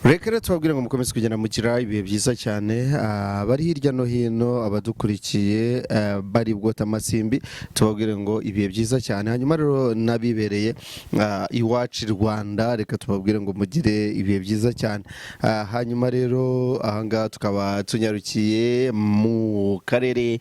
Reka rero tubabwire ngo mukomeze kugenda mugira ibihe byiza cyane. Abari hirya no hino, abadukurikiye bari bwota amasimbi, tubabwire ngo ibihe byiza cyane. Hanyuma rero n'abibereye iwacu i Rwanda, reka tubabwire ngo mugire ibihe byiza cyane. Hanyuma rero ahangaha tukaba tunyarukiye mu karere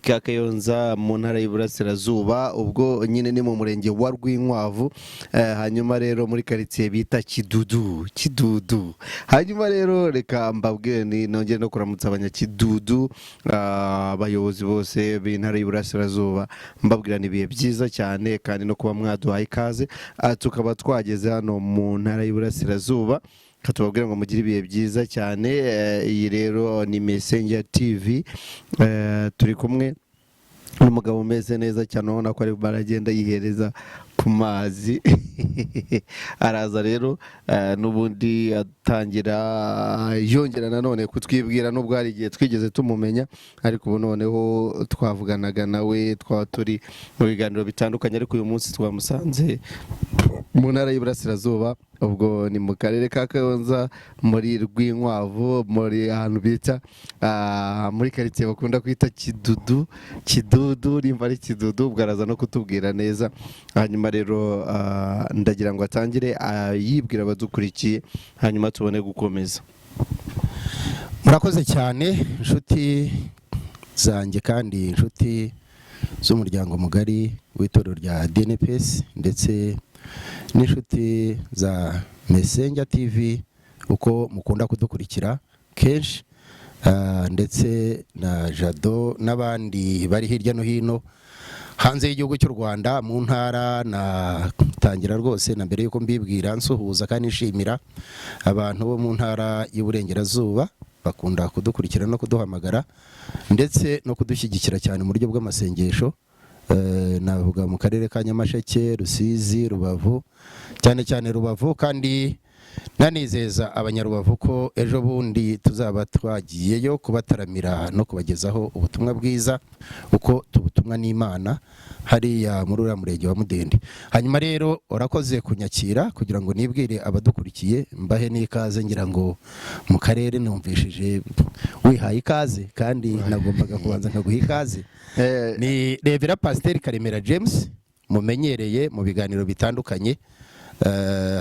ka Kayonza, mu ntara y'Iburasirazuba, ubwo nyine ni mu murenge wa Rwinkwavu. Hanyuma rero muri karitsiye bita Kidudu. Kidudu. Hanyuma rero reka mbabwire ni nongere no kuramutsa abanyakidudu, abayobozi bose b'intara y'Iburasirazuba, mbabwira ni ibihe byiza cyane kandi no kuba mwaduhaye ikaze. Tukaba twageze hano mu ntara y'Iburasirazuba. Reka tubabwire ngo mugire ibihe byiza cyane. Iyi rero ni Messenger TV. Turi kumwe n'umugabo umeze neza cyane, ubona ko arimo aragenda yihereza ku mazi. Araza rero n'ubundi atangira yongera nanone kutwibwira, nubwo hari igihe twigeze tumumenya, ariko ubu noneho twavuganaga nawe twaba turi mu biganiro bitandukanye, ariko uyu munsi twamusanze mu ntara y'Iburasirazuba, ubwo ni mu karere ka Kayonza, muri Rwinkwavu, muri ahantu bita muri karitsiye bakunda kwita Kidudu. Kidudu, nimba ari Kidudu, ubwo araza no kutubwira neza. Hanyuma rero ndagira ngo atangire yibwira abadukurikiye, hanyuma tubone gukomeza. Murakoze cyane, inshuti zanjye kandi inshuti z'umuryango mugari w'itorero rya DNPS, ndetse n'inshuti za Messenger TV uko mukunda kudukurikira kenshi, ndetse na Jado n'abandi bari hirya no hino hanze y'igihugu cy'u Rwanda, mu ntara. Natangira rwose na mbere yuko mbibwira nsuhuza kandi nshimira abantu bo mu ntara y'Iburengerazuba bakunda kudukurikira no kuduhamagara ndetse no kudushyigikira cyane mu buryo bw'amasengesho. Navuga mu karere ka Nyamasheke, Rusizi, Rubavu, cyane cyane Rubavu, kandi nanizeza abanyarubavu ko ejo bundi tuzaba twagiyeyo kubataramira no kubagezaho ubutumwa bwiza uko tubutumwa n'Imana hariya muri uriya murenge wa Mudende. Hanyuma rero urakoze kunyakira kugira ngo nibwire abadukurikiye, mbahe n'ikaze. Ngira ngo mu karere numvishije wihaye ikaze, kandi nagombaga kubanza nkaguha ikaze. Ni Revera Pasiteri Karemera James, mumenyereye mu biganiro bitandukanye.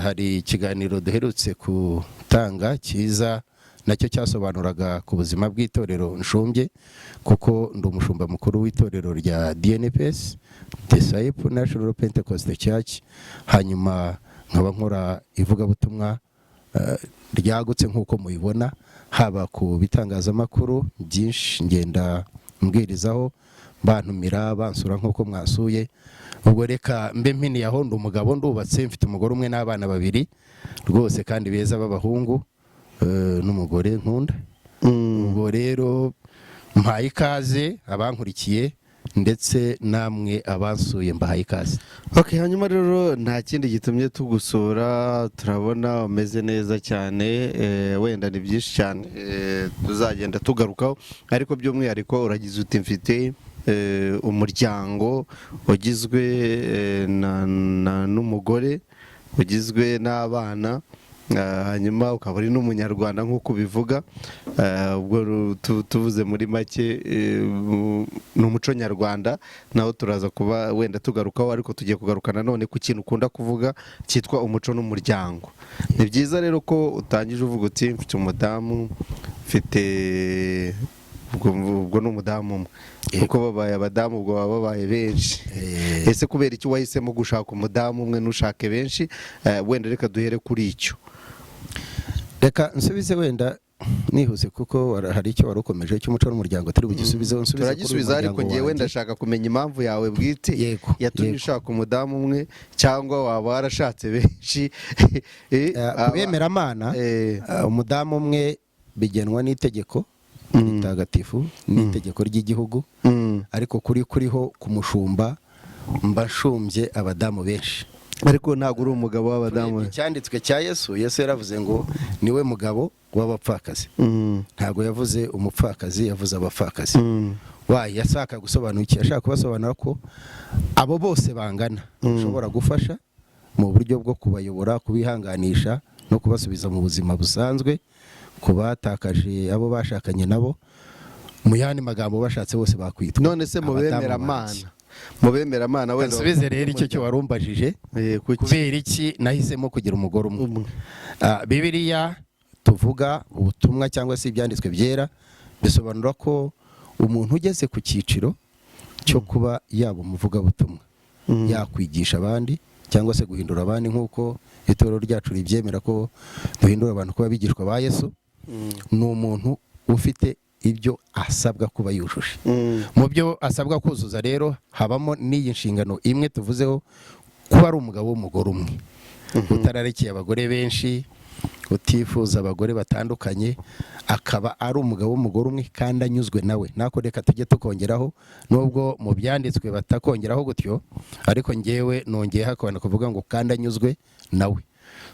Hari ikiganiro duherutse gutanga cyiza, nacyo cyasobanuraga ku buzima bw'itorero nshumbye, kuko ndi umushumba mukuru w'itorero rya DNPS, Disciple National Pentecost Church. Hanyuma nkaba nkora ivugabutumwa ryagutse nk'uko mubibona, haba ku bitangazamakuru byinshi ngenda mbwirizaho, bantumira, bansura nk'uko mwasuye. Ubwo reka mbe mpiniye aho. Ndi umugabo, ndubatse, mfite umugore umwe n'abana babiri rwose kandi beza b'abahungu, n'umugore nkunda. Ubwo rero mpaye ikaze abankurikiye, ndetse namwe abansuye mbahaye ikaze. Ok, hanyuma rero nta kindi gitumye tugusura, turabona umeze neza cyane. Wenda ni byinshi cyane tuzagenda tugarukaho, ariko by'umwihariko uragize uti mfite umuryango ugizwe n'umugore, ugizwe n'abana. Hanyuma ukaba uri n'umunyarwanda nk'uko ubivuga. Ubwo tuvuze muri make, ni umuco nyarwanda, naho turaza kuba wenda tugarukaho, ariko tugiye kugaruka nanone ku kintu ukunda kuvuga cyitwa umuco n'umuryango. Ni byiza rero ko utangije uvuga uti mfite umudamu, mfite ubwo ni umudamu umwe, kuko babaye abadamu ubwo baba babaye benshi. Ese kubera icyo wahisemo gushaka umudamu umwe ntushake benshi? Wenda reka duhere kuri icyo. Reka nsubize wenda nihuse, kuko hari icyo wari ukomeje cy'umuco n'umuryango turi bugisubizeho. Nsubize kuri uyu Turagisubiza, ariko muryango ngewe wanjye. ndashaka kumenya impamvu yawe bwite yatumye ushaka umudamu umwe, cyangwa waba warashatse benshi? Ku bemeramana, umudamu umwe bigenwa n'itegeko ritagatifu n'itegeko ry'igihugu, ariko kuri kuriho ku mushumba mba nshumbye abadamu benshi. Ariko ntabwo uri umugabo w'abadamu. Turebye icyanditswe cya Yesu, Yesu yaravuze ngo niwe mugabo w'abapfakazi. Ntabwo yavuze umupfakazi, yavuze abapfakazi. Wayi yashaka gusobanura iki? Yashaka kubasobanura ko abo bose bangana ushobora gufasha mu buryo bwo kubayobora, kubihanganisha. no kubasubiza mu buzima busanzwe ku batakaje abo bashakanye nabo. Mu yandi magambo, bashatse bose bakwitwa None se mu abadamu bemeramana, banjye. mu bemeramana wenda Nsubize rero icyo cyo warumbajije. Kuki? Kubera iki nahisemo kugira umugore umwe? Umwe. Bibiliya tuvuga, ubutumwa cyangwa se ibyanditswe byera, bisobanura ko umuntu ugeze ku cyiciro cyo kuba yaba umuvugabutumwa, yakwigisha abandi cyangwa se guhindura abandi, nk'uko itorero ryacu ribyemera ko duhindura abantu kuba abigishwa ba Yesu, ni umuntu ufite ibyo asabwa kuba yujuje. Mu byo asabwa kuzuza rero habamo n'iyi nshingano imwe tuvuzeho, kuba ari umugabo w'umugore umwe, utararekeye abagore benshi, utifuza abagore batandukanye, akaba ari umugabo w'umugore umwe kandi anyuzwe nawe. Nako reka tujye tukongeraho, nubwo mu byanditswe batakongeraho gutyo, ariko ngewe nongeyeho akabona kuvuga ngo kandi anyuzwe nawe.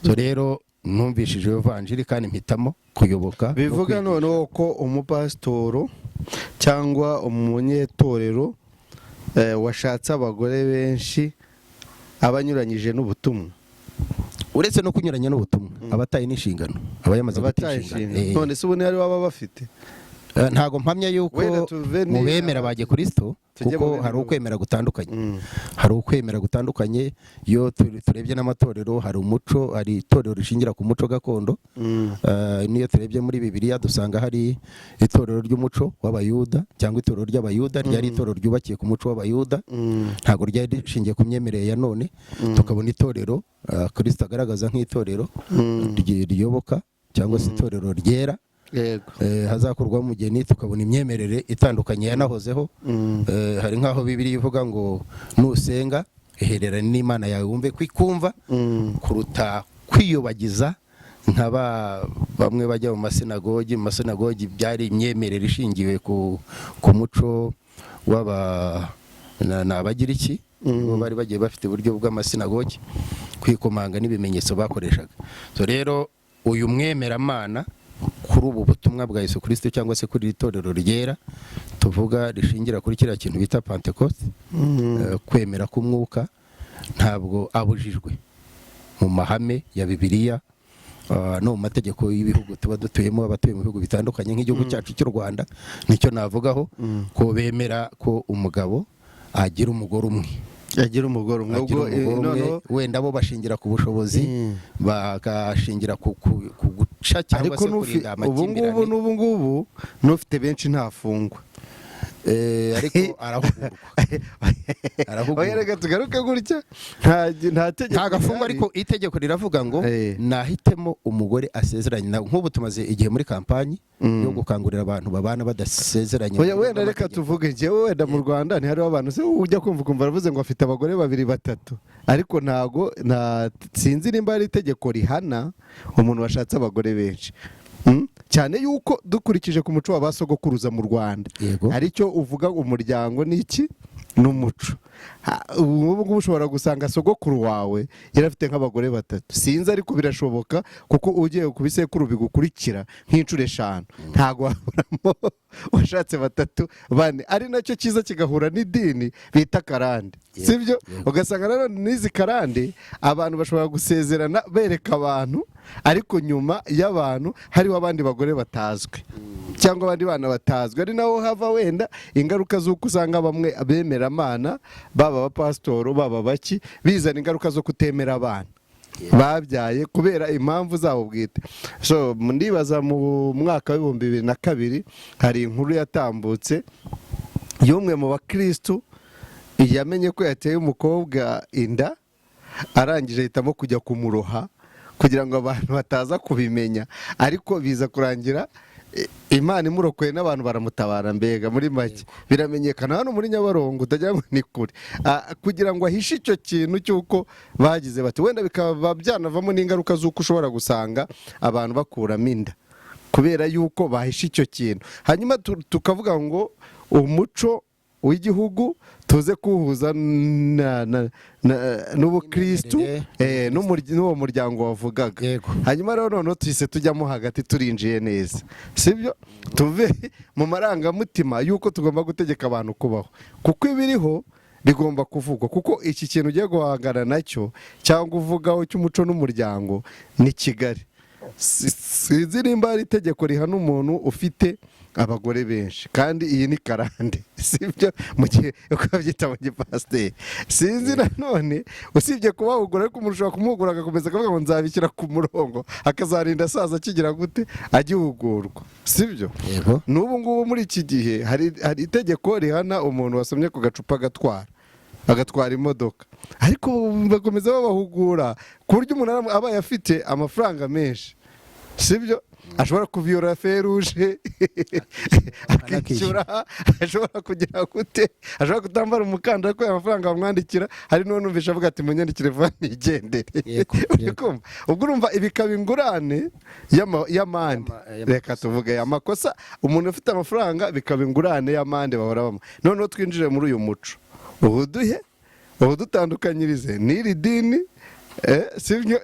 So rero numvishije ivanjiri kandi mpitamo kuyoboka no Bivuga kwigisha. noneho ko umupasitoro cyangwa umunyetorero washatse abagore benshi aba anyuranyije n'ubutumwa? Uretse no kunyuranya n'ubutumwa, aba ataye n'inshingano, aba yamaze guta Abataye inshingano. inshingano. None se ubu ntihari baba bafite? Ntago mpamya yuko Wenda tuve mu bemera ba Gikristo, Tujye kuko mu bemera hari ukwemera gutandukanye. Hari ukwemera gutandukanye. Iyo turebye n'amatorero, hari umuco, hari itorero rishingira ku muco gakondo. N'iyo turebye muri Bibiliya dusanga hari itorero ry'umuco w'Abayuda cyangwa itorero ry'Abayuda, ryari itorero ryubakiye ku muco w'Abayuda, ntabwo ryari rishingiye ku myemerere ya none. Tukabona itorero Kristo agaragaza nk'itorero riyoboka cyangwa se itorero ryera, hazakurwaho umugeni. Tukabona imyemerere itandukanye yanahozeho. Hari nk'aho Bibiliya ivuga ngo nusenga ihererane n'Imana yawe, wumve ko ikumva, kuruta kwiyobagiza nka bamwe bajya mu masinagogi. Mu masinagogi byari imyemerere ishingiwe ku muco w'aba ni Abagiriki, bo bari bagiye bafite uburyo bw'amasinagogi, kwikomanga n'ibimenyetso bakoreshaga. So rero uyu mwemeramana kuri ubu butumwa bwa Yesu Kristo cyangwa se kuri iri torero ryera tuvuga rishingira kuri kiriya kintu bita Pentecoste, kwemera k'umwuka, ntabwo abujijwe mu mahame ya Bibiliya no mu mategeko y'ibihugu tuba dutuyemo. Abatuye mu bihugu bitandukanye nk'igihugu cyacu cy'u Rwanda, nicyo navugaho, ko bemera ko umugabo agira umugore umwe. Agira umugore umwe. Agira Ubwo umugore umwe. Noneho Wenda bo bashingira ku bushobozi, bagashingira ku guca cyangwa Ariko se kurinda ubu ngubu amakimbirane. N'ubu ngubu n'ufite benshi ntafungwa. Ariko arahugurwa, arahugurwa. Oya, reka tugaruke gutya, nta tegeko Nta gafungwa, rihari. ariko itegeko riravuga ngo nahitemo umugore asezeranye nawe. Nk'ubu tumaze igihe muri kampanyi yo gukangurira abantu babana badasezeranye Oya, mu buryo wenda reka bw'amategeko. tuvuge njyewe, wenda mu Rwanda ntihariho abantu se ujya kumva ukumva aravuze ngo afite abagore babiri, batatu, ariko ntago nta sinzi nimba ari itegeko rihana umuntu washatse abagore benshi. Cyane yuko dukurikije ku muco wa ba sogokuruza mu Rwanda, aricyo uvuga umuryango ni iki? Ni umuco. Ubu ngubu ushobora gusanga sogokuru wawe yari afite nk'abagore batatu, sinzi, ariko birashoboka, kuko ugiye ku bisekuru bigukurikira nk'inshuro 5 ntabwo waburamo washatse batatu, bane, ari nacyo cyiza kigahura n'idini bita karande, sibyo? Yego. Ugasanga rero n'izi karande abantu bashobora gusezerana bereka abantu, ariko nyuma y'abantu hariho abandi bagore batazwi cyangwa abandi bana batazwi, ari naho hava wenda ingaruka z'uko usanga bamwe bemeramana, baba abapasitoro, baba baki, bizana ingaruka zo kutemera abana babyaye kubera impamvu zabo bwite. So ndibaza mu mwaka wa 2002 hari inkuru yatambutse y'umwe mu bakirisitu yamenye ko yateye umukobwa inda, arangije ahitamo kujya kumuroha kugira ngo abantu bataza kubimenya, ariko biza kurangira Imana imurokoye n'abantu baramutabara. Mbega muri make biramenyekana hano muri Nyabarongo, utagira ngo ni kure. Kugira ngo ahishe icyo kintu cy'uko bagize bati, wenda bikaba byanavamo n'ingaruka z'uko ushobora gusanga abantu bakuramo inda kubera yuko bahishe icyo kintu. Hanyuma tukavuga ngo umuco w'igihugu tuze kuwuhuza n'ubukristu, Imyemerere. n'uwo muryango wavugaga. Hanyuma rero noneho tuhise tujyamo hagati, turinjiye neza, sibyo? Tuve mu marangamutima y'uko tugomba gutegeka abantu kubaho, kuko ibiriho bigomba kuvugwa, kuko iki kintu ugiye guhangana nacyo cyangwa uvugaho cy'umuco n'umuryango ni kigali. Sinzi nimba hari itegeko rihana umuntu ufite abagore benshi, kandi iyi ni karande, sibyo? Mu gihe uko babyita mu gipasiteri, sinzi nanone, usibye kubahugura, ariko umuntu ushobora kumuhugura agakomeza akavuga ngo nzabishyira ku murongo, akazarinda asaza akigira gute, agihugurwa, sibyo? Yego. N'ubu ngubu muri iki gihe hari itegeko rihana umuntu wasomye ku gacupa agatwara imodoka, ariko bakomeza babahugura ku buryo umuntu abaye afite amafaranga menshi, sibyo, ashobora kuviyora feruje akishyura, ashobora kugira gute, ashobora kutambara umukandara kubera amafaranga bamwandikira. Hari n'uwo numvisha avuga ati: "Munyandikire vuba nigendere." Uri kumva? Ubwo urumva ibi bikaba ingurane y'amande. Y'amakosa. Reka tuvuge amakosa, umuntu ufite amafaranga bikaba ingurane y'amande bahora bamuha. Noneho twinjire muri uyu muco, ubuduhe ubudutandukanyirize n'iri dini, sibyo,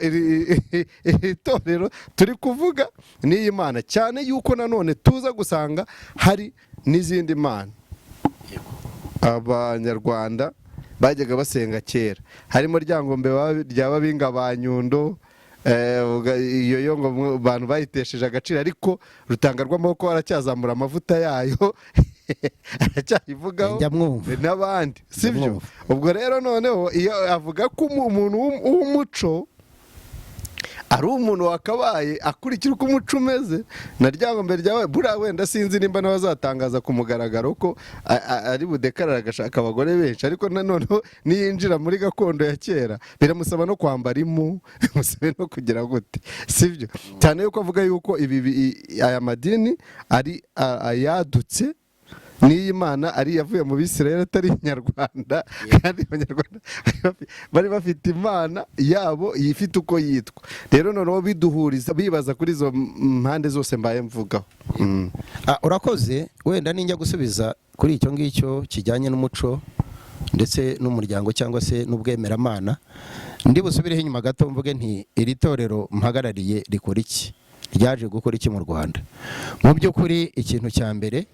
iri torero turi kuvuga n'iyi mana, cyane yuko nanone tuza gusanga hari n'izindi mana Abanyarwanda bajyaga basenga kera, harimo Ryangombe rya Babinga ba Nyundo, iyo yo ngo abantu bayitesheje agaciro, ariko Rutanga rw'amaboko aracyazamura amavuta yayo, aracyayivugaho. Njya mwumva. N'abandi, sibyo? Ndamwumva. Ubwo rero noneho iyo avuga ko umuntu w'umuco ari umuntu wakabaye akurikira uko umuco umeze na Ryangombe ryawe, buriya wenda sinzi nimba nawe azatangaza ku mugaragaro ko ari budekarara agashaka abagore benshi, ariko nanoneho niyinjira muri gakondo ya kera biramusaba no kwambara impu, bimusabe no kugira gute, sibyo? Cyane yuko avuga yuko ibi aya madini ari ayadutse, n'iyi mana ari yavuye mu Bisirayeli atari Inyarwanda, kandi Abanyarwanda bari bafite imana yabo ifite uko yitwa. Rero noneho biduhuriza bibaza kuri izo mpande zose mbaye mvugaho. Urakoze. Wenda ninjya gusubiza kuri icyo ngicyo kijyanye n'umuco ndetse n'umuryango cyangwa se n'ubwemeramana, ndi busubireho inyuma gato mvuge nti: iri torero mpagarariye rikora iki? Ryaje gukora iki mu Rwanda? Mu by'ukuri ikintu cya mbere,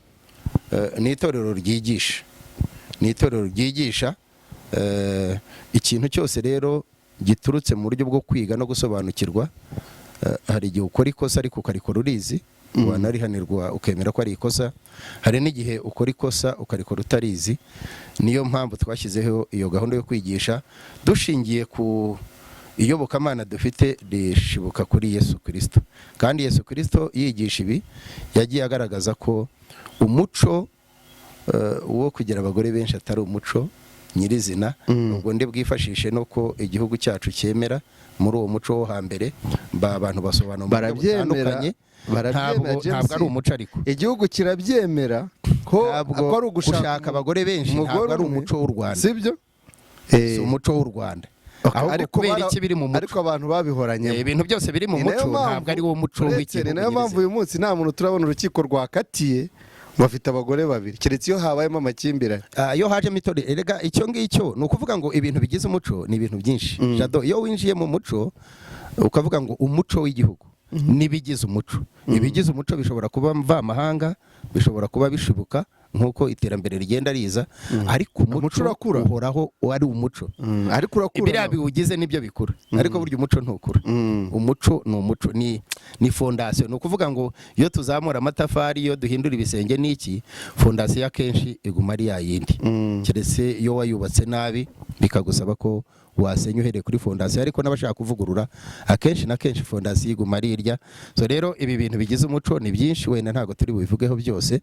ni itorero ryigisha, ni itorero ryigisha. Ikintu cyose rero giturutse mu buryo bwo kwiga no gusobanukirwa, hari igihe ukora ikosa ariko ukarikora urizi, wanarihanirwa ukemera ko ari ikosa. Hari n'igihe ukora ikosa ukarikora utarizi. Niyo mpamvu twashyizeho iyo gahunda yo kwigisha dushingiye ku iyobokamana dufite rishibuka kuri Yesu Kirisito. Kandi Yesu Kirisito yigisha ibi, yagiye agaragaza ko umuco wo kugira abagore benshi atari umuco nyirizina. Ubwo ndi bwifashishe no ko igihugu cyacu cyemera muri uwo muco wo hambere, abantu basobanura mu buryo Barabyemera, butandukanye. barabyemera, Ntabwo James. ntabwo ari umuco, ariko Igihugu kirabyemera ko ntabwo ko ari ugushaka gushaka abagore benshi umugore ntabwo ari umwe. umuco w'u Rwanda. Sibyo? Si umuco w'u Rwanda. Ahubwo Ariko kubera iki biri mu muco? Ariko abantu babihoranyemo. Ibintu byose biri mu Ni nayo muco mpamvu- ntabwo ari wo muco uretse, w'igihugu ni nayo mpamvu nyirizina. uyu munsi nta muntu turabona urukiko rwakatiye ngo afite abagore babiri, keretse iyo habayemo amakimbirane. Iyo hajemo itorero, erega icyo ngicyo ni ukuvuga ngo ibintu bigize umuco ni ibintu byinshi. Jado, iyo winjiye mu muco ukavuga ngo umuco w'igihugu n'ibigize umuco, ibigize umuco bishobora kuba mvamahanga, bishobora kuba bishibuka nk'uko iterambere rigenda riza, ariko Umuco umuco urakura. uhoraho ari umuco. Ariko urakura. Biriya biwugize nibyo bikura, ariko burya umuco ntukura. Umuco ni umuco, ni fondasiyo. Ni ukuvuga ngo iyo tuzamura amatafari, iyo duhindura ibisenge n'iki, fondasiyo akenshi iguma ari ya yindi, keretse iyo wayubatse nabi bikagusaba ko wasenya uhereye kuri fondasiyo. Ariko n'abashaka kuvugurura, akenshi na kenshi fondasiyo iguma ari irya. So rero ibi bintu bigize umuco ni byinshi, wenda ntabwo turi bubivugeho byose,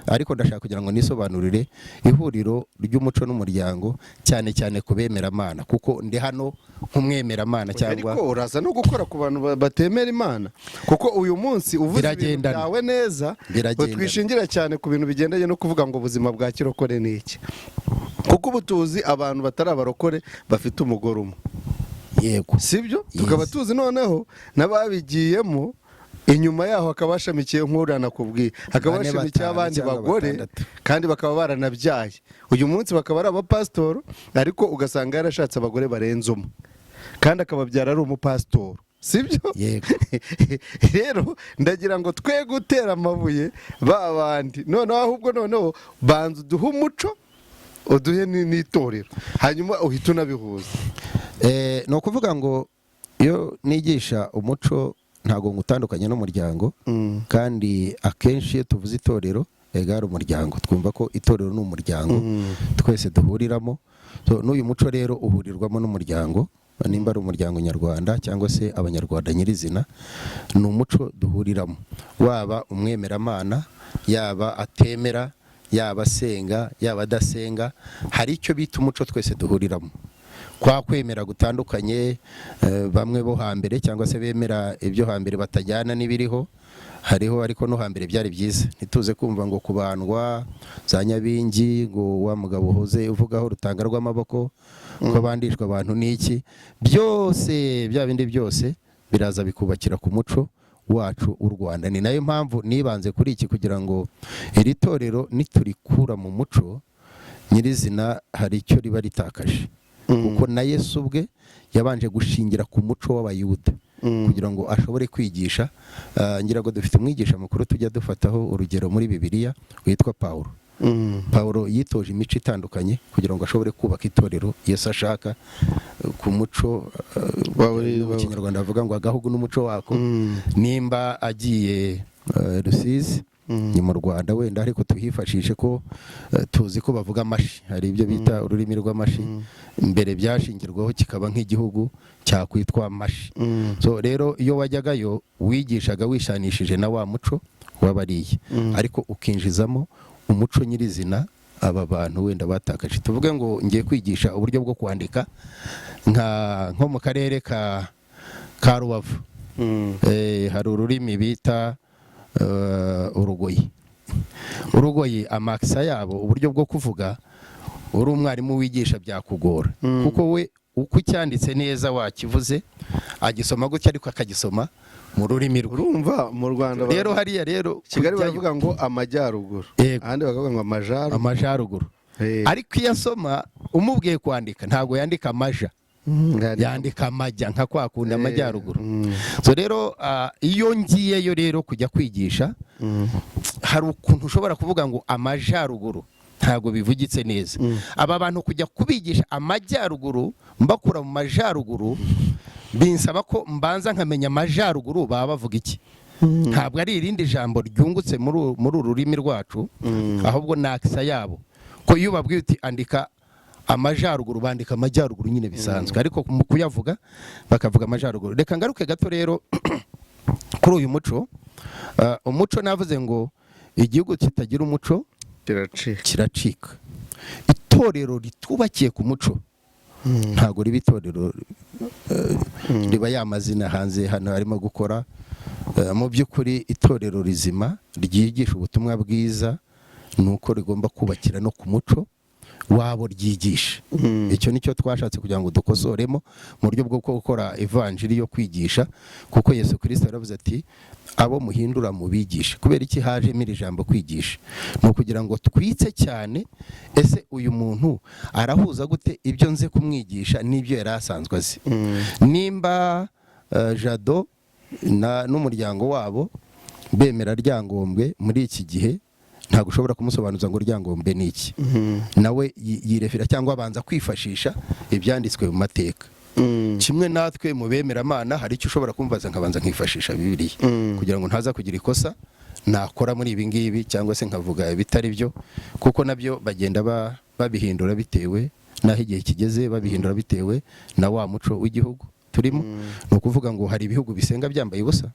ariko ndashaka kugira ngo nisobanurire ihuriro ry'umuco n'umuryango, cyane cyane ku bemeramana, kuko ndi hano nk'umwemeramana cyangwa Ariko uraza no gukora ku bantu batemera Imana, kuko uyu munsi uvuze ibintu Biragendana. byawe neza. Biragendana. Twishingira cyane ku bintu bigendanye no kuvuga ngo ubuzima bwa kirokore ni iki, kuko ubu tuzi abantu batari abarokore bafite umugore umwe. Yego. Sibyo? Yes. Tukaba tuzi noneho n'ababigiyemo inyuma yaho hakaba hashamikiye, nk'uriya nakubwiye, hakaba Bane, hashamikiye batanu abandi cyangwa bagore, batandatu. kandi bakaba baranabyaye, uyu munsi bakaba ari abapasitori, ariko ugasanga yarashatse abagore barenze umwe kandi akababyara ari umupasitori, sibyo? Yego. Rero ndagira ngo twe gutera amabuye ba bandi noneho, ahubwo noneho banza uduhe umuco, uduhe n'itorero, hanyuma uhite unabihuza. Ni ukuvuga ngo iyo nigisha umuco ntabwo ngutandukanye n'umuryango. Kandi akenshi iyo tuvuze itorero égale umuryango, twumva ko itorero ni umuryango twese duhuriramo. So, n'uyu muco rero uhurirwamo n'umuryango, nimba ari umuryango nyarwanda cyangwa se Abanyarwanda nyirizina, ni umuco duhuriramo, waba umwemeramana, yaba atemera, yaba asenga, yaba adasenga, hari icyo bita umuco twese duhuriramo. Kwa kwemera gutandukanye, bamwe bo hambere cyangwa se bemera ibyo hambere batajyana n'ibiriho hariho, ariko no hambere byari byiza. Ntituze kumva ngo kubandwa za nyabingi, ngo wa mugabo uhoze uvugaho rutanga rw'amaboko, ko bandishwa abantu n'iki, byose bya bindi byose biraza bikubakira ku muco wacu w'u Rwanda. Ni nayo mpamvu nibanze kuri iki, kugira ngo iri torero niturikura mu muco nyirizina hari icyo riba ritakaje, kuko na Yesu ubwe yabanje gushingira ku muco w'Abayuda kugira ngo ashobore kwigisha. Ngira ngo dufite umwigisha mukuru tujya dufataho urugero muri Bibiliya witwa Pawulo. Pawulo yitoje imico itandukanye kugira ngo ashobore kubaka itorero Yesu ashaka ku muco mu Kinyarwanda bavuga ngo agahugu n'umuco wako. Nimba agiye Rusizi, ni mu Rwanda wenda, ariko tuhifashishe ko tuzi ko bavuga amashi, hari ibyo bita ururimi rw'amashi mbere byashingirwaho kikaba nk'igihugu cyakwitwa Amashi. So rero iyo wajyagayo wigishaga wishanishije na wa muco w'abariya, ariko ukinjizamo umuco nyirizina aba bantu wenda batakaje. Tuvuge ngo ngiye kwigisha uburyo bwo kwandika nko mu karere ka Rubavu, hari ururimi bita Urugoyi. Urugoyi amakisa yabo, uburyo bwo kuvuga, uri umwarimu wigisha byakugora, kuko we uko ucyanditse neza wakivuze agisoma gutya, ariko akagisoma mu rurimi rwe. Urumva mu Rwanda Rero hariya rero Kigali kujyayo- baravuga ngo amajyaruguru, ahandi bakavuga ngo amajaruguru. Amajaruguru. Ariko iyo asoma umubwiye kwandika ntabwo yandika amaja, yandika amajya, nka kwa kundi amajyaruguru. So rero iyo ngiyeyo rero kujya kwigisha, hari ukuntu ushobora kuvuga ngo amajaruguru ntabwo bivugitse neza. Aba bantu kujya kubigisha amajyaruguru mbakura mu majaruguru, binsaba ko mbanza nkamenya amajyaruguru baba bavuga iki. Ntabwo ari irindi jambo ryungutse muri uru rurimi rwacu, ahubwo ni akisa yabo, ko iyo ubabwiye uti andika amajaruguru, bandika amajyaruguru nyine bisanzwe, ariko mu kuyavuga bakavuga amajaruguru. Reka ngaruke gato rero kuri uyu muco. Umuco navuze ngo igihugu kitagira umuco kiracika. Kiracika. Itorero ritubakiye ku muco ntabwo riba itorero, riba ya mazina hanze hano harimo gukora. Mu by'ukuri itorero rizima ryigisha ubutumwa bwiza ni uko rigomba kubakira no ku muco wabo ryigisha. Icyo nicyo twashatse kugira ngo dukosoremo mu buryo bwo gukora ivanjiri yo kwigisha, kuko Yesu Kirisito yaravuze ati abo muhindura mubigisha. Kubera iki hajemo iri jambo kwigisha? Ni ukugira ngo twitse cyane: ese uyu muntu arahuza gute ibyo nze kumwigisha n'ibyo yari asanzwe azi? Nimba Jado n'umuryango wabo bemera Ryangombwe muri iki gihe, ntabwo ushobora kumusobanuza ngo Ryangombe ni iki. Nawe yirefera cyangwa abanza kwifashisha ibyanditswe mu mateka. Kimwe natwe mu bemeramana, hari icyo ushobora kumbaza nkabanza nkifashisha Bibiliya kugira ngo ntaza kugira ikosa nakora muri ibi ngibi cyangwa se nkavuga ibitari byo, kuko nabyo bagenda babihindura bitewe n'aho igihe kigeze, babihindura bitewe na wa muco w'igihugu turimo. Ni ukuvuga ngo hari ibihugu bisenga byambaye ubusa,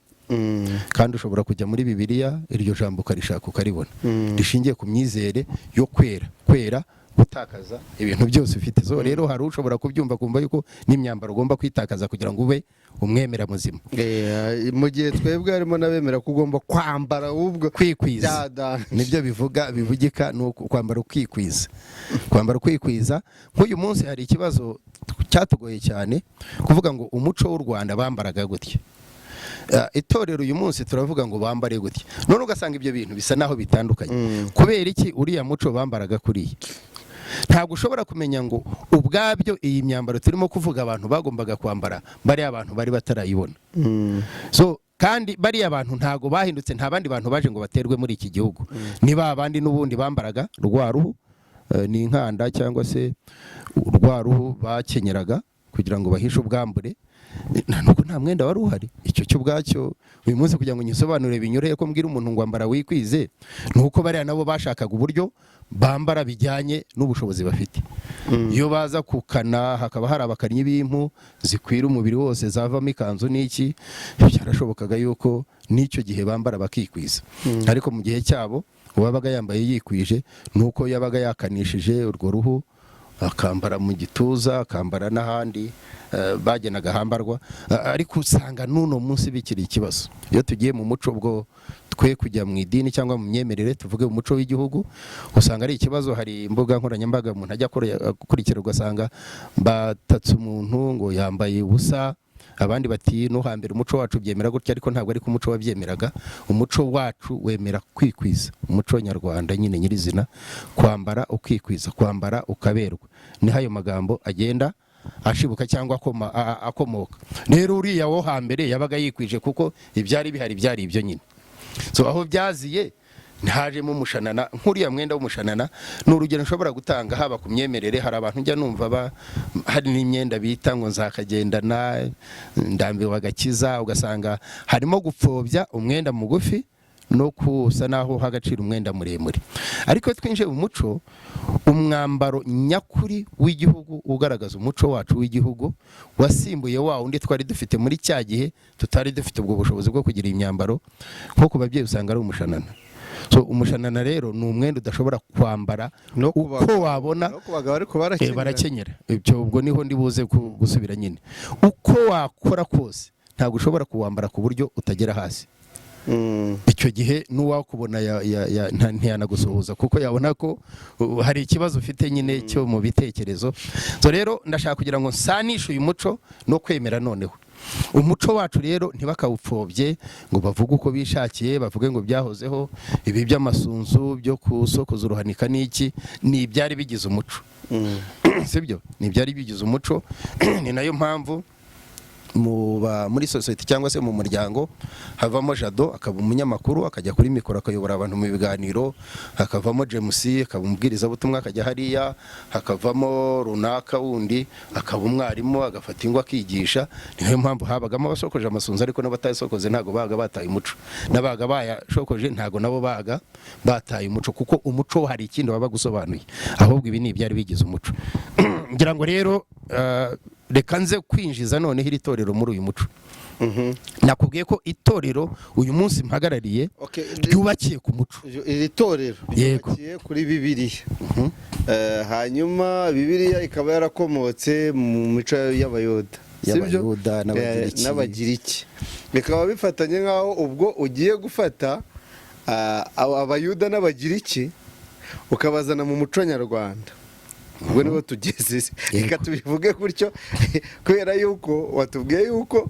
kandi ushobora kujya muri Bibiliya iryo jambo ukarishaka ukaribona, rishingiye ku myizere yo kwera, kwera gutakaza ibintu byose ufite. So rero hari ushobora kubyumva kumva yuko n'imyambaro ugomba kwitakaza kugira ngo ube umwemera muzima. Mu gihe twebwe harimo n'abemera ko ugomba kwambara ahubwo kwikwiza. Byadanje. Nibyo bivuga bivugika, ni kwambara ukikwiza, kwambara ukikwiza. Nk'uyu munsi hari ikibazo cyatugoye cyane kuvuga ngo umuco w'u Rwanda bambaraga gutya. Itorero uyu munsi turavuga ngo bambare gutya, none ugasanga ibyo bintu bisa naho bitandukanye. Kubera iki? Uriya muco bambaraga kuriya, ntabwo ushobora kumenya ngo ubwabyo iyi myambaro turimo kuvuga abantu bagombaga kwambara, bariya abantu bari batarayibona. So kandi bariya bantu ntago bahindutse, nta bandi bantu baje ngo baterwe muri iki gihugu, ni ba bandi n'ubundi bambaraga rwa ruhu, ni inkanda cyangwa se rwa ruhu bakenyeraga kugira ngo bahishe ubwambure. Nuko nta mwenda wari uhari. Icyo cyo ubwacyo uyu munsi kugira ngo nyisobanure binyoroheye ko mbwira umuntu ngo ambara wikwize, ni uko bariya nabo bashakaga uburyo bambara bijyanye n'ubushobozi bafite. Iyo baza kukana hakaba hari abakannyi b'impu zikwira umubiri wose, zavamo ikanzu n'iki, byarashobokaga yuko n'icyo gihe bambara bakikwiza. Ariko mu gihe cyabo uwabaga yambaye yikwije ni uko yabaga yakanishije urwo ruhu, akambara mu gituza, akambara n'ahandi bagenaga hambarwa. Ariko usanga n'uno munsi bikiri ikibazo. Iyo tugiye mu muco, ubwo twe kujya mu idini cyangwa mu myemerere, tuvuge mu muco w'igihugu, usanga ari ikibazo. Hari imbuga nkoranyambaga umuntu ajya akurikira, ugasanga batatse umuntu ngo yambaye ubusa, abandi bati no hambere umuco wacu byemera gutya. Ariko ntabwo ariko umuco wabyemeraga. Umuco wacu wemera kwikwiza, umuco nyarwanda nyine nyirizina, kwambara ukikwiza, kwambara ukaberwa. Niho ayo magambo agenda ashibuka cyangwa akomoka. Rero uriya wo hambere yabaga yikwije kuko ibyari bihari byari ibyo nyine. So aho byaziye ntihajemo umushanana, nk'uriya mwenda w'umushanana ni urugero nshobora gutanga. Haba ku myemerere, hari abantu njya numva hari n'imyenda bita ngo nzakagendana ndambiwe agakiza, ugasanga harimo gupfobya umwenda mugufi no kusa naho uha agaciro umwenda muremure. Ariko iyo twinjiye mu muco, umwambaro nyakuri w'igihugu ugaragaza umuco wacu w'igihugu wasimbuye wa wundi twari dufite muri cya gihe tutari dufite ubwo bushobozi bwo kugira imyambaro. Nko ku babyeyi usanga ari umushanana. So umushanana rero ni umwenda udashobora kwambara No ku uko wabona. No ku bagabo ariko barakenyera. Barakenyera. Ibyo ubwo niho ndi buze gusubira nyine. Uko wakora kose ntabwo ushobora kuwambara ku buryo utagera hasi. Icyo gihe n'uwakubona ntiyanagusuhuza kuko yabona ko hari ikibazo ufite nyine cyo mu bitekerezo. So rero ndashaka kugira ngo nsanishe uyu muco no kwemera. Noneho umuco wacu rero ntibakawupfobye ngo bavuge uko bishakiye, bavuge ngo byahozeho ibi by'amasunzu byo kusokoza uruhanika n'iki. Ni ibyari bigize umuco, sibyo? Ni ibyari bigize umuco. Ni nayo mpamvu muri sosiyete cyangwa se mu muryango havamo Jado akaba umunyamakuru, akajya kuri mikoro akayobora abantu mu biganiro, hakavamo James akaba umubwirizabutumwa akajya hariya, hakavamo runaka wundi akaba umwarimu agafata ingwa akigisha. Ni nayo mpamvu habagamo abasokoje amasunzu, ariko n'abatayasokoze ntabwo babaga bataye umuco, n'abaga bayashokoje ntabwo nabo baga bataye umuco, kuko umuco hari ikindi waba gusobanuye. Ahubwo ibi ni ibyari bigize umuco. Ngira ngo rero reka nze kwinjiza noneho iri torero muri uyu muco. Nakubwiye ko itorero uyu munsi mpagarariye ryubakiye ku muco. Iri torero Yego. ryubakiye kuri Bibiliya. Hanyuma Bibiliya ikaba yarakomotse mu mico y'Abayuda, sibyo? Y'Abayuda n'Abagiriki. N'Abagiriki. Bikaba bifatanye nk'aho ubwo ugiye gufata Abayuda n'Abagiriki ukabazana mu muco nyarwanda. Ubwo niho tugeze. Reka tubivuge gutyo, kubera yuko watubwiye yuko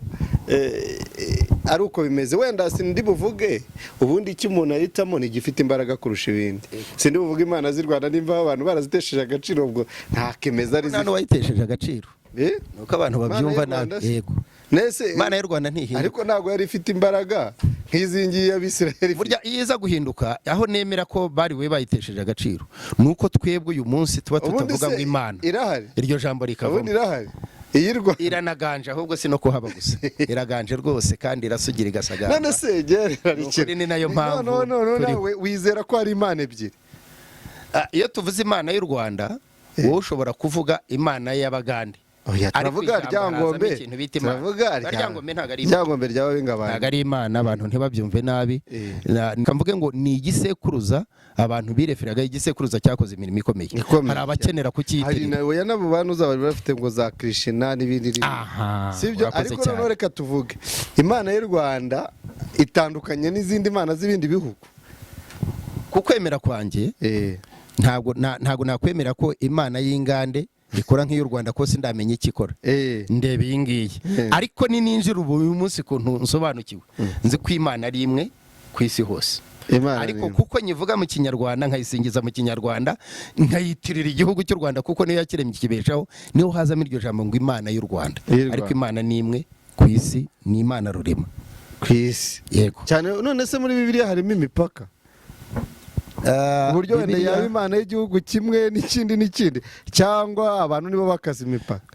ari uko bimeze. Wenda sindi buvuge, ubundi icyo umuntu ahitamo ni igifite imbaraga kurusha ibindi. Sindi buvuge imana z'i Rwanda nimba abantu barazitesheje agaciro, ubwo nta kemeza ari Nta n'uwayitesheje agaciro. Eh? Nuko abantu Imana babyumva y'u Rwanda nabi. se? Yego. Nese Imana y'u Rwanda ntihinduka. Ariko ntabwo yari ifite imbaraga nk'izi ngiyi y'Abisirayeli. Burya iyo iza guhinduka, aho nemera ko bari we bayitesheje agaciro ni uko twebwe uyu munsi tuba Ubundi tutavuga se ngo Imana, irahari? iryo jambo rikavamo. Ubundi irahari iyi Rwanda? Iranaganje ahubwo, si no kuhaba gusa, iraganje rwose kandi irasugira igasagamba. None se gerera. Ni ukuri, ni nayo mpamvu no no no turiho. Nawe wizera ko hari imana ebyiri? Iyo tuvuze Imana y'u Rwanda, wowe ushobora kuvuga imana y'Abagande. Oya, Ariko turavuga ijambo hazamo Ryangombe. ikintu bita Imana. Turavuga Ryangombe ntabwo ari Imana. Ryangombe ryaba bingabana. Ntabwo ari Imana, abantu ntibabyumve nabi. Reka mvuge ngo ni igisekuruza abantu bireferaga, igisekuruza cyakoze imirimo ikomeye. Ikomeye. Hari abakenera Hari kucyitirira. na oya, n'abo bantu uzaba bafite ngo za Krishna n'ibindi n'ibindi. Aha, Sibyo? urakoze Ariko cyane. noneho reka tuvuge Imana y'u Rwanda itandukanye n'izindi mana z'ibindi bihugu. Ku kwemera kwanjye, ntabwo nakwemera ko Imana y'Ingande ikora nk'iy'u Rwanda, ko sindamenya icyo ikora. Ndeba iyi ngiyi. Ariko ni ninjira ubu uyu munsi kuntu nsobanukiwe, nzi ko Imana ari imwe ku isi hose. Imana Ariko ni imwe. kuko nyivuga mu Kinyarwanda, nkayisingiza mu Kinyarwanda, nkayitirira igihugu cy'u Rwanda kuko niyo yakiremye ikibeshaho, niho hazamo iryo jambo ngo Imana y'u Rwanda. Y'u Rwanda. Ariko Imana ni imwe ku isi, ni Imana Rurema. Ku isi. Yego. Cyane. None se muri Bibiliya harimo imipaka, uburyo wenda yaba imana y'igihugu kimwe n'ikindi n'ikindi, cyangwa abantu nibo bakase imipaka?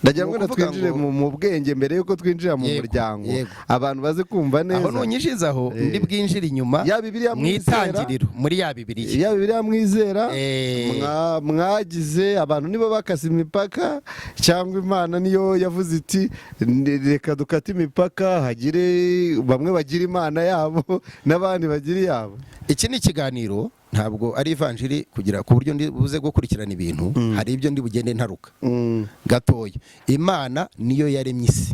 Ndagira ngo Ni ukuvuga twinjire ngo- mu bwenge mbere yuko twinjira mu Yego, muryango, yego. abantu baze kumva neza. Aho nunyishizaho, ndi bwinjire inyuma Ya Bibiliya mu mwizera. itangiriro, muri ya Bibiliya. Ya Bibiliya mwizera, mwagize abantu nibo bakase imipaka, cyangwa Imana niyo yavuze iti: "Reka dukate imipaka, hagire bamwe bagira imana yabo n'abandi bagira iyabo"? Iki ni ikiganiro, ntabwo ari ivanjiri, kugira ku buryo ndi buze gukurikirana ibintu. Hari ibyo ndi bugende ntaruka gatoya. Imana niyo yaremye isi.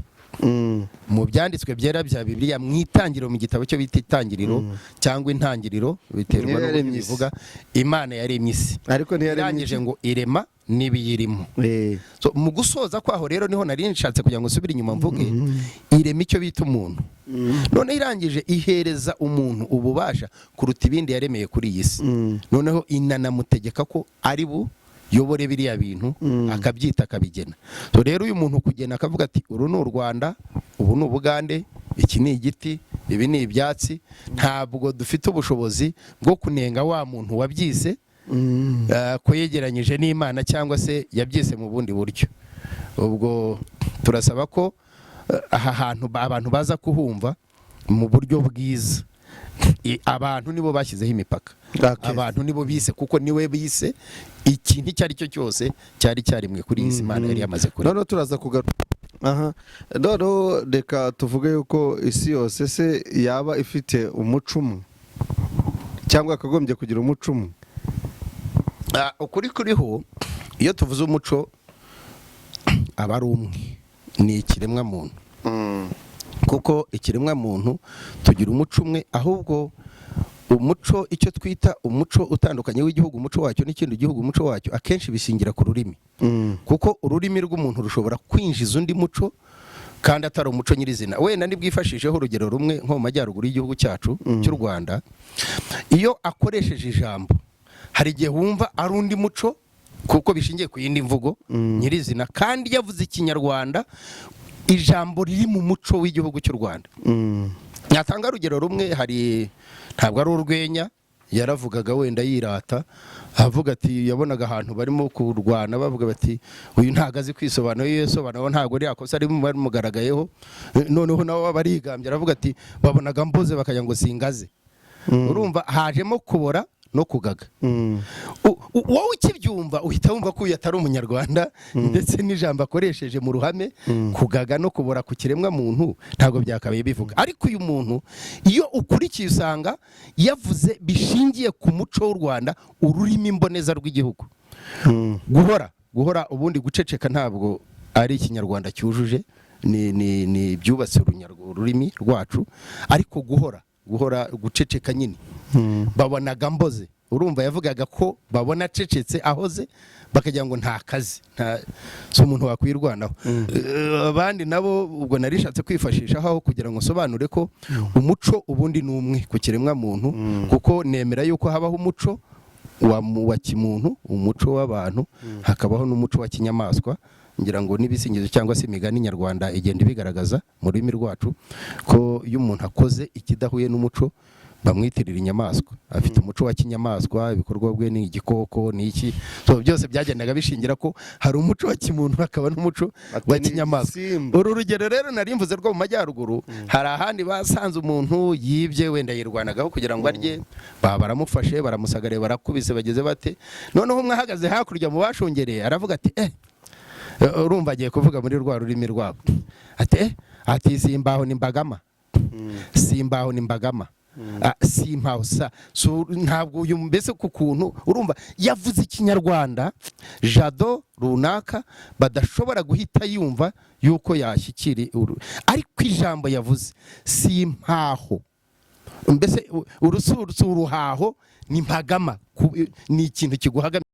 Mu byanditswe byera bya Bibiliya, mu itangiriro, mu gitabo cyo bita Itangiriro cyangwa Intangiriro, biterwa Niyo n'uburyo yaremye isi. bivuga, Imana yaremye isi. Ariko ntiyaremye Irangije ngo irema n'ibiyirimo. So, mu gusoza kwaho rero niho nari nshatse kugira ngo nsubire inyuma mvuge: irema icyo bita umuntu, noneho irangije ihereza umuntu ububasha kuruta ibindi yaremeye kuri iyi si. Noneho inanamutegeka ko ari buyobore biriya bintu, akabyita, akabigena. So rero uyu muntu kugena akavuga ati: "Uru ni u Rwanda, ubu ni Ubugande, iki ni igiti, ibi ni ibyatsi," ntabwo dufite ubushobozi bwo kunenga wa muntu wabyise ko yegeranyije n'Imana cyangwa se yabyise mu bundi buryo. Ubwo turasaba ko aha hantu abantu baza kuhumva mu buryo bwiza. Abantu nibo bashyizeho imipaka. Abantu nibo bise, kuko niwe bise ikintu icyo ari cyo cyose cyari cyaremwe kuri iyi si Imana yari yamaze kurema. Noneho turaza kugaruka aha. Noneho reka tuvuge yuko isi yose se yaba ifite umuco umwe, cyangwa yakagombye kugira umuco umwe? Ukuri kuriho, iyo tuvuze umuco aba ari umwe, ni ikiremwa muntu, kuko ikiremwa muntu tugira umuco umwe. Ahubwo umuco, icyo twita umuco utandukanye w'igihugu, umuco wacyo n'ikindi gihugu umuco wacyo, akenshi bishingira ku rurimi, kuko ururimi rw'umuntu rushobora kwinjiza undi muco kandi atari umuco nyirizina. Wenda nibwifashisheho urugero rumwe, nko mu majyaruguru y'igihugu cyacu cy'u Rwanda, iyo akoresheje ijambo hari igihe wumva ari undi muco, kuko bishingiye ku yindi mvugo nyirizina, kandi yavuze Ikinyarwanda, ijambo riri mu muco w'igihugu cy'u Rwanda. Nyatanga urugero rumwe, hari, ntabwo ari urwenya, yaravugaga wenda yirata, avuga ati yabonaga ahantu barimo kurwana, bavuga bati: "Uyu ntabwo azi kwisobanura, iyo yisobanura ntabwo ari yakosa arimo bamugaragayeho." Noneho nawe barigambye, aravuga ati: "Babonaga mboze bakajya ngo singaze." Urumva hajemo kubora no kugaga. Wowe ukibyumva uhita wumva ko uyu atari Umunyarwanda, ndetse n'ijambo akoresheje mu ruhame, kugaga no kubora ku kiremwa muntu, ntabwo byakabaye bivuga. Ariko uyu muntu iyo ukurikiye usanga yavuze bishingiye ku muco w'u Rwanda, ururimi mboneza rw'igihugu. Guhora, guhora, ubundi guceceka ntabwo ari Ikinyarwanda cyujuje, ni ibyubatse ururimi rwacu. Ariko guhora, guhora, guceceka nyine, babonaga mboze, urumva yavugaga ko babona acecetse, ahoze, bakagira ngo nta kazi, nta si umuntu wakwirwanaho. Abandi nabo, ubwo narishatse kwifashisha aho kugira ngo nsobanure ko umuco ubundi ni umwe ku kiremwa muntu, kuko nemera yuko habaho umuco wa kimuntu, umuco w'abantu, hakabaho n'umuco wa kinyamaswa. Ngira ngo n'ibisingizo cyangwa se imigani nyarwanda igenda ibigaragaza mu rurimi rwacu, ko iyo umuntu akoze ikidahuye n'umuco bamwitirira inyamaswa, afite umuco wa kinyamaswa, ibikorwa bwe ni igikoko, ni iki. So, byose byagendaga bishingira ko hari umuco wa kimuntu, hakaba n'umuco Ati wa ni kinyamaswa. igisimba. Uru rugero rero nari mvuze rwo mu majyaruguru, hari ahandi basanze umuntu yibye, wenda yirwanagaho kugira ngo arye, baba baramufashe, baramusagariye, barakubise, bageze bate. Noneho umwe ahagaze hakurya mu bashungereye aravuga ati: "Eh," urumva agiye kuvuga muri rwa rurimi rwabo, ati: "Eh," ati: "Simbaho ni mbagama, simbaho ni mbagama." Simpaho sa ntabwo uyu mbese ku kuntu urumva yavuze Ikinyarwanda jado runaka badashobora guhita yumva yuko yashyikira ariko ijambo yavuze simpaho, mbese urusu uruhaho ni mpagama, ni ikintu kiguhagamye.